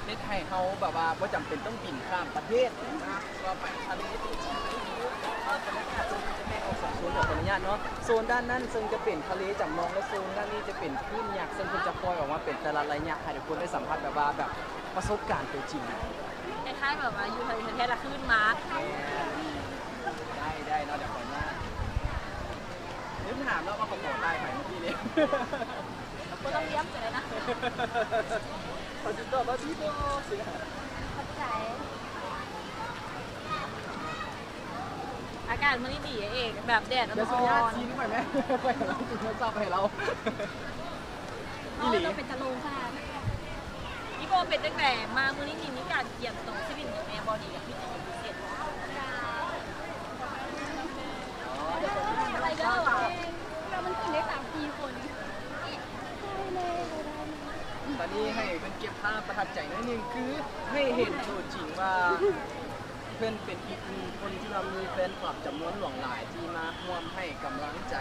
ເຮັດໃຫ້ເຮົາແບບວ່າບໍ່ຈຳເປັນຕ້ອງບິນຂ້າມປະເທດນະ ວ່າໄປທະເລຕົວຈິງ. ພາບບັນຍາກາດໂຊນນີ້ຈະແບ່ງອອກສອງໂຊນ ຂໍອະນຸຍາດເນາະ. ໂຊນດ້ານນັ້ນເຊິ່ງຈະເປັນທະເລຈຳລອງ ແລະ ໂຊນດ້ານນີ້ຈະເປັນຄື້ນຍັກ ເຊິ່ງເພິ່ນຈະປ່ອຍອອກມາເປັນແຕ່ລະໄລຍະ ໃຫ້ທຸກຄົນໄດ້ສຳຜັດແບບວ່າ ແບບປະສົບການຕົວຈິງ. ຄ້າຍໆແບບວ່າຢູ່ທະເລແທ້ໆ ລະຄື້ນມາ. ແມ່ນ ໄດ້ ໄດ້ເນາະ ດຽວຂ້ອຍມາ. ລືມຖາມແລ້ວວ່າເຂົາຂໍຖ່າຍໃຜເມື່ອກີ້ນີ້. ບໍ່ຕ້ອງຢ້ຽມກໍໄດ້ນະ. ເຂົາຕິດຕໍ່ມາທີ່ບໍ່ຊິ. ຂອບໃຈ. ອາກາດມື້ນີ້ດີເອກ ແບບແດດອ່ອນໆ. ດຽວຊິຍາດຊີນໄປແມ ໄປໃຫ້ລາວ ໂທລະສັບໃຫ້ລາວ. ອີ່ຫຼີ ເຮົາເປັນຕະໂລງຂະໜາດ. ອີ່ໂບເປັນຈັ່ງໃດ ມາມື້ນີ້ມີການກຽມໂຕຊິຫຼິ້ນຫຍັງແດ່ບໍ່ ນີ້ ມີຫຍັງພິເສດບໍ່? ໄປເດີວ່າ ແລ້ວມັນກິນໄດ້ສາມສີ່ຄົນ. ຕອນນີ້ໃຫ້ເພິ່ນເກັບພາບປະທັບໃຈໜ້ອຍໜຶ່ງ ຄືໃຫ້ເຫັນໂຕຈິງວ່າ ເພິ່ນເປັນອີກໜຶ່ງຄົນທີ່ວ່າມີແຟນຄລັບຈຳນວນຫຼວງຫຼາຍທີ່ມາຮ່ວມໃຫ້ກຳລັງໃຈ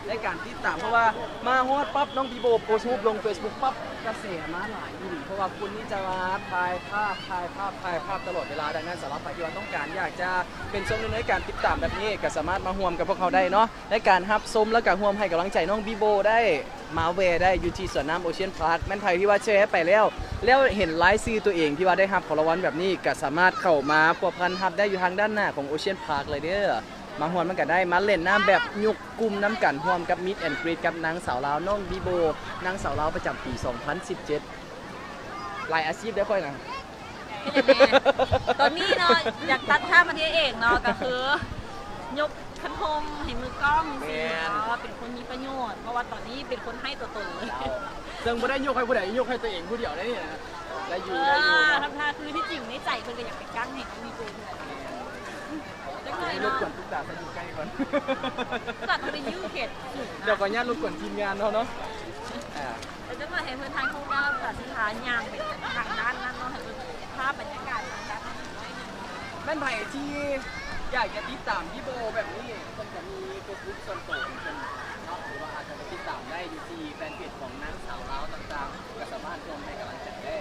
ໃນການຕິດຕາມ ເພາະວ່າມາຮອດປັບ ນ້ອງບີໂບໂພສຮູບລົງເຟສບຸກປັບ ກະແສມາຫຼາຍອີ່ຫຼີ ເພາະວ່າຄົນນີ້ຈະມາຖ່າຍພາບ ຖ່າຍພາບ ຖ່າຍພາບຕະຫຼອດເວລາ. ດັ່ງນັ້ນ ສຳລັບໃຜທີ່ວ່າຕ້ອງການຢາກຈະເປັນສ່ວນໜຶ່ງໃນການຕິດຕາມແບບນີ້ ກະສາມາດມາຮ່ວມກັບພວກເຮົາໄດ້ເນາະ ໃນການຮັບຊົມ ແລ້ວກະຮ່ວມໃຫ້ກຳລັງໃຈນ້ອງບີໂບໄດ້. ມາແວ່ໄດ້ຢູ່ທີ່ສວນນ້ຳໂອເຊຍນພາກ. ແມ່ນໃຜທີ່ວ່າແຊໄປແລ້ວ ແລ້ວເຫັນລາຍຊື່ຕົວເອງທີ່ວ່າໄດ້ຮັບຂອງລາງວັນແບບນີ້ ກະສາມາດເຂົ້າມາພົວພັນຮັບໄດ້ຢູ່ທາງດ້ານໜ້າຂອງໂອເຊຍນພາກເລີຍເດີ. ມາຮ່ວມນຳກັນໄດ້ ມາຫຼິ້ນນ້ຳແບບຍຸກກຸ່ມນຳກັນ ຮ່ວມກັບມິດແອນກຣີດກັບນາງສາວລາວ ນ້ອງບີໂບ ນາງສາວລາວປະຈຳປີສອງພັນສິບເຈັດ. ຫຼາຍອາຊີບເດ້ຂ້ອຍນະ. ເຮັດຫຍັງແດ່? ຕອນນີ້ເນາະ ຢາກຕັດພາບມາທີ່ເອກເນາະ ກະຄືຍົກຄັນຮົ່ມໃຫ້ມືກ້ອງ ແມ່ນ ຊີ້ເນາະ ເປັນຄົນມີປະໂຫຍດ ເພາະວ່າຕອນນີ້ເປັນຄົນໄຮ້ຕົວຕົນເລີຍ. ເຈົ້າ ເຊິ່ງບໍ່ໄດ້ຍົກໃຫ້ຜູ້ໃດ ຍົກໃຫ້ຕົວເອງຜູ້ດຽວເດ້ນີ້ນະ. ໄດ້ຢູ່ ເອີ ໄດ້ຢູ່ເນາະ. ທຳທ່າຄືທີ່ຈິງໃນໃຈເພິ່ນກະຢາກເປັນກັງໃຫ້ນ້ອງມີໂກເທື່ອ. ຈັກໜ້ອຍເນາະ ລົບກວນຕຸກຕາໃສ່ຢູ່ໃກ້ກ່ອນ ຕາຕ້ອງໄດ້ຢູ່ເຂດສູງນະ. ດຽວຂໍອະນຸຍາດລົບກວນທີມງານເຮົາເນາະ. ອ່າ ແລ້ວຈັກໜ້ອຍໃຫ້ເພິ່ນຖ່າຍຮູບແລ້ວ ກະຊິພາຍ່າງໄປທາງດ້ານນັ້ນເນາະ ໃຫ້ເບິ່ງພາບບັນຍາກາດທາງດ້ານນັ້ນອີກໜ້ອຍໜຶ່ງ. ແມ່ນໃຜທີ່ຢາກຈະຕິດຕາມພີ່ໂບແບບນີ້ ເພິ່ນກະມີເຟສບຸກສ່ວນໂຕຂອງເພິ່ນເນາະ ຫຼືວ່າອາດຈະໄປຕິດຕາມໄດ້ຢູ່ທີ່ແຟນເພຈຂອງນາງສາວລາວຕ່າງໆ ກະສາມາດຮ່ວມໃຫ້ກຳລັງໃຈໄດ້.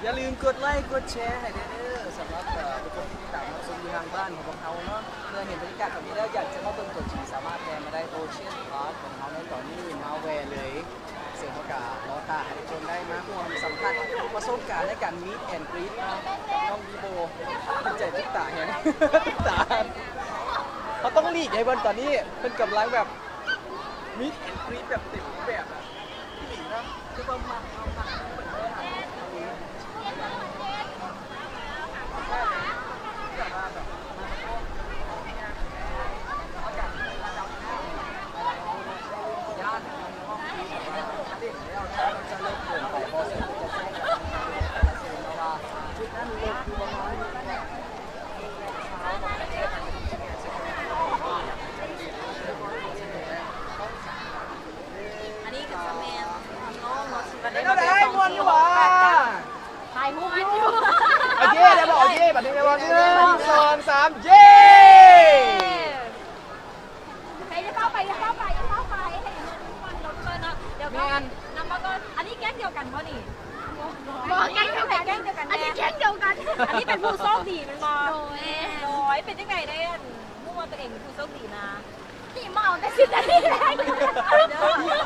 ຢ່າລືມກົດໄລ້ກົດແຊໃຫ້ແດ່ເດີ ສຳລັບ ເອີ ທຸກຄົນທີ່ຕິດຕາມຮັບຊົມຢູ່ທາງບ້ານຂອງພວກເຮົາເນາະ. ເມື່ອເຫັນບັນຍາກາດແບບນີ້ແລ້ວ ຢາກຈະມາເບິ່ງຕົວຈິງ ສາມາດແລ່ນມາໄດ້ ໂອເຊຍນພາກຂອງເຮົາໃນຕອນນີ້ ມາແວ່ເລີຍ. ເຊິ່ງເຮົາກະລໍຖ້າໃຫ້ທຸກຄົນໄດ້ມາຮ່ວມສຳຜັດປະສົບການໃນການມີດແອນກຣີດເນາະ ກັບນ້ອງບີໂບ. ເປັນໃຈຕິດຕາແຮງ ຕິດຕາ. ເຮົາຕ້ອງຫຼີກໃຫ້ເພິ່ນ ຕອນນີ້ເພິ່ນກຳລັງແບບມີດແອນກຣີດແບບເຕັມຮູບແບບອະ ອີ່ຫຼີນະ. ຄືວ່າມັກ ເຮົາມັກເພິ່ນເລີຍ. ອັນນີ້ກະຈະແມ່ນນ້ອງເນາະ ທີ່ວ່າໄດ້ມາເປັນກອງເຊຍ ຖ່າຍຮູບຢູ່. ໂອເຄ ໄດ້ບໍ່? ໂອເຄ ບາດນີ້ໄດ້ບໍ່? ໜຶ່ງ ສອງ ສາມ ເຢ້! ໄປ ຢ່າເຂົ້າໄປ ຢ່າເຂົ້າໄປ ຢ່າເຂົ້າໄປ ໃຫ້ເພິ່ນເນາະ. ດຽວກ່ອນ ແມ່ນ ນຳມາກ່ອນ. ອັນນີ້ແກ້ງດຽວກັນບໍ່ນີ້? ບໍ່ ແກ້ງດຽວກັນ ແກ້ງດຽວກັນ. ອັນນີ້ແກ້ງດຽວກັນ. ອັນນີ້ເປັນຜູ້ໂຊກດີແມ່ນບໍ່? ໂດຍ ໂດຍ. ເປັນຈັ່ງໃດໄດ້ ອັນ ຮູ້ວ່າຕົວເອງເປັນຜູ້ໂຊກດີນະ? ຫີມເອົາແຕ່ສິບນາທີແລກ ຫີມ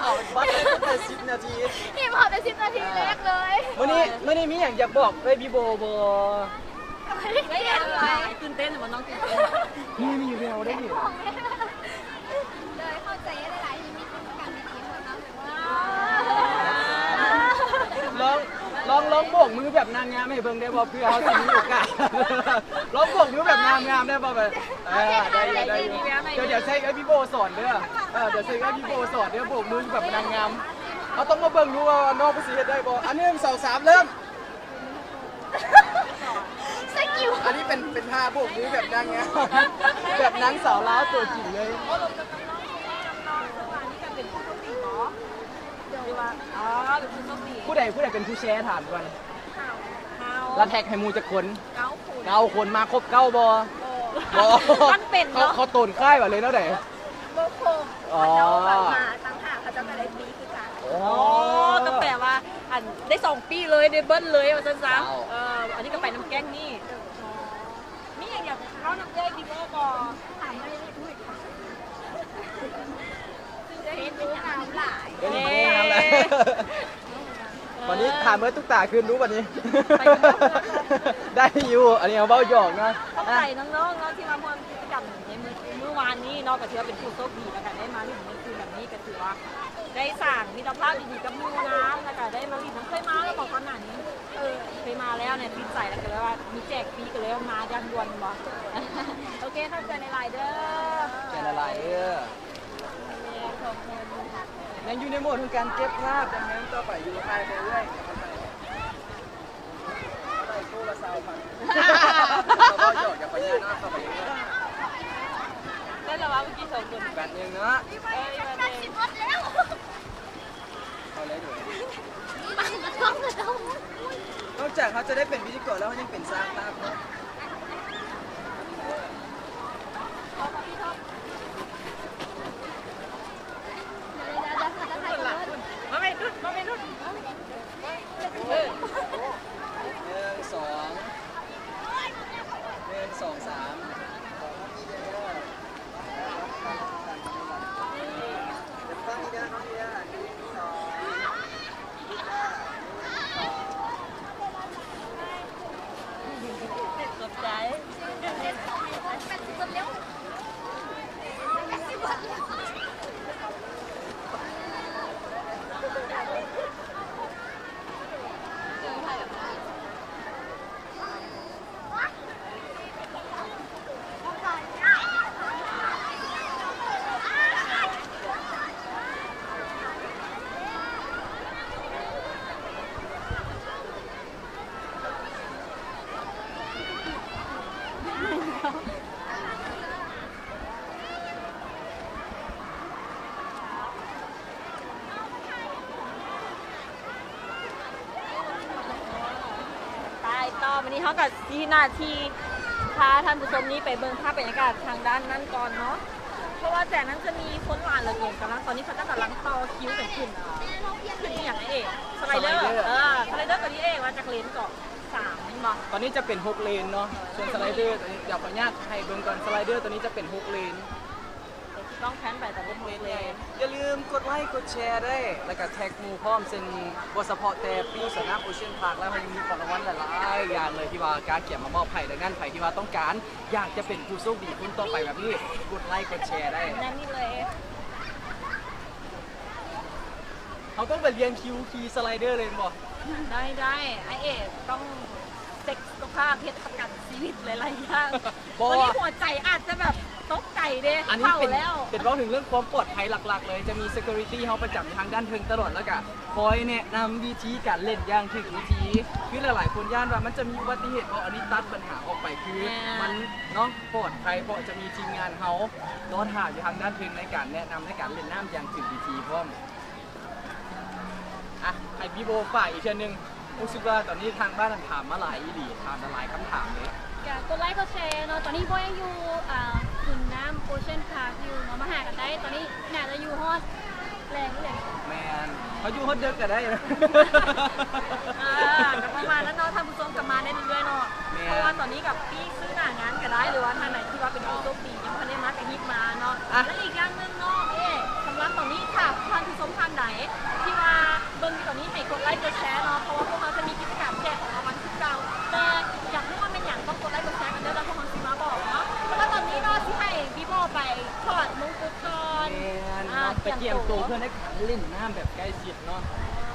ເອົາບັດຕັ້ງແຕ່ສິບນາທີ ຫີມເອົາແຕ່ສິບນາທີແລກເລີຍ. ມື້ນີ້ ມື້ນີ້ມີຫຍັງຢາກບອກເອື້ອຍບີໂບບໍ່? ຕື່ນເຕັ້ນບໍ່? ນ້ອງຕື່ນເຕັ້ນ. ມີ ມີແວວໄດ້ນີ້. ໂດຍ ຂອບໃຈຫຼາຍໆ ທີ່ມີກິດຈະກຳດີໆໃຫ້ເຮົາເນາະ. ລອງ ລອງ ລອງໂບກມືແບບນາງງາມໃຫ້ເບິ່ງໄດ້ບໍ່? ເພື່ອເຮົາຊິມີໂອກາດ. ລອງໂບກມືແບບນາງງາມໄດ້ບໍ່? ແບບ ເອີ ໄດ້ຢູ່ ໄດ້ຢູ່. ດຽວ ດຽວໃຫ້ພີ່ໂບສອນເດີ. ເອີ ດຽວໃຫ້ພີ່ໂບສອນເດີ ໂບກມືແບບນາງງາມ. ເຮົາຕ້ອງມາເບິ່ງດູວ່ານ້ອງເພິ່ນຊິເຮັດໄດ້ບໍ່. ອັນ ໜຶ່ງ ສອງ ສາມ ເລີ່ມ. ສະກິວ ອັນນີ້ເປັນ ເປັນທ່າໂບກມືແບບນາງງາມ ແບບນາງສາວລາວຕົວຈິງເລີຍ. ຜູ້ໃດ ຜູ້ໃດເປັນຜູ້ແຊ ຖາມກ່ອນ. ເຮົາ ແລ້ວແທັກໃຫ້ໝູ່ຈັກຄົນ? ເກົ້າຄົນ. ເກົ້າຄົນ ມາຄົບເກົ້າບໍ່? ບໍ່ ບໍ່. ມັນເປັນເນາະ ເຂົາ ເຂົາໂຕນຄ້າຍວ່າເລີຍແນວໃດ? ບໍ່ຄົບ. ອໍ ເຂົາເຈົ້າແບບມາຕ່າງຫາກ ເຂົາເຈົ້າກໍໄດ້ຟຣີຄືກັນ. ອໍ ອໍ ກໍແປວ່າ ອັນ ໄດ້ສອງປີ້ເລີຍ ໄດ້ເບິ້ນເລີຍວ່າຊັ້ນຊະ. ເຈົ້າ ເອີ ອັນນີ້ກໍໄປນຳແກ້ງນີ້. ອໍ ມີຫຍັງຢາກເວົ້ານຳເອື້ອຍບີໂບບໍ່? ຖາມໄດ້ເລີຍ. ເອີຍ ເອີຍ ງາມຫຼາຍ. ເອີຍ ງາມຫຼາຍ. ບັດນີ້ຖາມເບິ່ງຕຸກຕາຄືນດູບັດນີ້. ໄດ້ຢູ່ ອັນນີ້ເຮົາເວົ້າຫຍອກເນາະ. ຂອບໃຈນ້ອງໆເນາະ ທີ່ມາຮ່ວມກິດຈະກຳໃນມື້ ມື້ວານນີ້ເນາະ ກໍຖືວ່າເປັນຜູ້ໂຊກດີ ແລ້ວກໍໄດ້ມາຫຼິ້ນໃນຄືນແບບນີ້ ກໍຖືວ່າໄດ້ສ້າງມິດຕະພາບດີໆກັບໝູ່ນຳ ແລ້ວກໍໄດ້ມາຫຼິ້ນນຳ. ເຄີຍມາແລ້ວບໍ່? ກ່ອນໜ້ານີ້ ເອີ ເຄີຍມາແລ້ວ ຕິດໃຈ ແລ້ວກໍເລີຍວ່າມີແຈກຟຣີ ກໍເລີຍວ່າມາຢ່າງດ່ວນແມ່ນບໍ່? ໂອເຄ ຂອບໃຈຫຼາຍໆເດີ. ຂອບໃຈຫຼາຍໆເດີ. ຍັງຢູ່ໃນໂໝດຂອງການເກັບພາບ ດັ່ງນັ້ນຕໍ່ໄປຢູ່ຖ່າຍໄປເລື້ອຍ. ເອົາໄປຄູ່ລະຊາວພັນ. ເຮົາເວົ້າຫຍອກ ຢ່າໄປເຍາະເນາະ ເຂົ້າໄປເຍາະ. ໄດ້ລະວ່າເມື່ອກີ້ສອງຄົນ. ແປັບໜຶ່ງເນາະ. ເອີຍ ແປັບໜຶ່ງ. ເອົາເລີຍເດີ. ນອກຈາກເຮົາຈະໄດ້ເປັນພິທີກອນແລ້ວ ເຮົາຍັງເປັນຊ່າງພາບເນາະ. ມາແມ່ດຸດ ມາແມ່ດຸດ. ເອີ ໜຶ່ງ ສອງ ໜຶ່ງ ສອງ ສາມ. ຂອບໃຈ. ໄປຕໍ່ ວັນນີ້ເຮົາກໍຊິໜ້າທີ່ພາທ່ານຜູ້ຊົມນີ້ໄປເບິ່ງພາບບັນຍາກາດທາງດ້ານນັ້ນກ່ອນເນາະ ເພາະວ່າແຈກນັ້ນຈະມີຄົນຫຼາຍເຫຼືອເກີນ. ກຳລັງ ຕອນນີ້ເຂົາເຈົ້າກຳລັງຕໍ່ຄິວກັນຂຶ້ນ ຂຶ້ນອີ່ຫຍັງເອ ສະໄລເດີ ສະໄລເດີ ເອີ ສະໄລເດີຕົວນີ້ເອ ວ່າຈັກເລນເກາະ? ສາມແມ່ນບໍ່? ຕອນນີ້ຈະເປັນຫົກເລນເນາະ ເອີ ສ່ວນສະໄລເດີ ດຽວຂໍອະນຸຍາດໃຫ້ເບິ່ງກ່ອນ ສະໄລເດີຕົວນີ້ຈະເປັນຫົກເລນ. ຕ້ອງແພນໄປຕະເວັນເວນໃຫຍ່. ຢ່າລືມກົດໄລກົດແຊໄດ້ ແລ້ວກະແທັກໝູ່ພ້ອມ ເຊິ່ງບໍ່ສະເພາະແຕ່ປີ້ວສວນນ້ຳໂອເຊນພາກແລ້ວ ເຮົາຍັງມີຂອງລາງວັນຫຼາຍໆຢ່າງເລີຍ ທີ່ວ່າກະກຽມມາມອບໃຫ້. ດັ່ງນັ້ນ ໃຜທີ່ວ່າຕ້ອງການຢາກຈະເປັນຜູ້ໂຊກດີຄົນຕໍ່ໄປແບບນີ້ ກົດໄລກົດແຊໄດ້. ແມ່ນນີ້ເລີຍ. ເຮົາຕ້ອງໄປລຽນຄິວຂີ່ສະໄລເດີເລີຍແມ່ນບໍ່? ໄດ້ ໄດ້ ອ້າຍເອກຕ້ອງ ເຊັກສຸຂະພາບ ເຮັດປະກັນຊີວິດຫຼາຍໆຢ່າງ. ບໍ່ ຕອນນີ້ຫົວໃຈອາດຈະແບບຕົກໃຈເດ້ ອັນນີ້ເປັນ ເຖົ້າແລ້ວ ເປັນເວົ້າເຖິງເລື່ອງຄວາມປອດໄພຫຼັກໆເລີຍ ຈະມີ security ເຮົາປະຈຳຢູ່ທາງດ້ານເທິງຕະຫຼອດ ແລ້ວກະຄອຍແນະນຳວິທີການຫຼິ້ນຢ່າງຖືກວິທີ. ຄືຫຼາຍໆຄົນຢ້ານວ່າມັນຈະມີອຸບັດຕິເຫດ ເພາະອັນນີ້ຕັດບັນຫາອອກໄປ ຄື ແມ່ນ ມັນເນາະ ປອດໄພ ເພາະຈະມີທີມງານເຮົາລໍຖ້າຢູ່ທາງດ້ານເທິງ ໃນການແນະນຳໃນການຫຼິ້ນນ້ຳຢ່າງຖືກວິທີພ້ອມ. ອ່ະ ໃຫ້ພີ່ໂບຝາກອີກເທື່ອໜຶ່ງ. ຮູ້ສຶກວ່າຕອນນີ້ທາງບ້ານຖາມມາຫຼາຍອີ່ຫຼີ ຖາມຫຼາຍຄຳຖາມເລີຍ. ກະກົດໄລກົດແຊເນາະ. ຕອນນີ້ໂບຍັງຢູ່ ອ່າ ສວນນ້ຳໂອເຊນພາກຢູ່ເນາະ ມາຫາກັນໄດ້. ຕອນນີ້ໜ້າຈະຢູ່ຮອດແລງນີ້ແຫຼະ. ແມ່ນ ເຮົາຢູ່ຮອດເດິກກະໄດ້. ອ່າ ກະປະມານນັ້ນເນາະ ທ່ານຜູ້ຊົມ ກະມາໄດ້ເລື້ອຍໆເນາະ. ແມ່ນ ເພາະວ່າຕອນນີ້ກະປີ້ຊື້ໜ້າງານກະໄດ້ ຫຼືວ່າທ່ານໃດທີ່ວ່າເປັນຜູ້ໂຊກດີ ຍັງບໍ່ທັນໄດ້ມາກະຮີບມາເນາະ. ອ່ະ ແລະອີກຢ່າງໜຶ່ງ ກຽມໂຕເພື່ອໃນການຫຼິ້ນນ້ຳແບບໃກ້ຊິດເນາະ.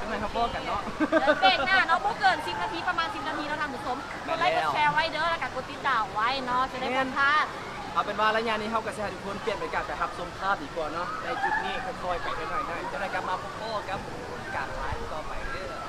ຈັກໜ່ອຍເຮົາພໍ້ກັນເນາະ ເດີນເບຣກໜ້າເນາະ ບໍ່ເກີນສິບນາທີ ປະມານສິບນາທີເນາະທ່ານຜູ້ຊົມ. ກົດໄລ ແມ່ນແລ້ວ ກົດແຊໄວ້ເດີ ແລ້ວກໍກົດຕິດຕາມໄວ້ເນາະ ຈະໄດ້ບໍ່ພາດ. ເອົາເປັນວ່າໄລຍະນີ້ເຮົາກໍຊິໃຫ້ທຸກຄົນປ່ຽນບັນຍາກາດໄປຮັບຊົມພາບດີກວ່າເນາະ. ໃນຈຸດນີ້ຄ່ອຍໆໄປເທື່ອໜ້ອຍໆ ຈັກໜ່ອຍກັບມາພົບພໍ້ກັບການໄລຟຕໍ່ໄປເດີ.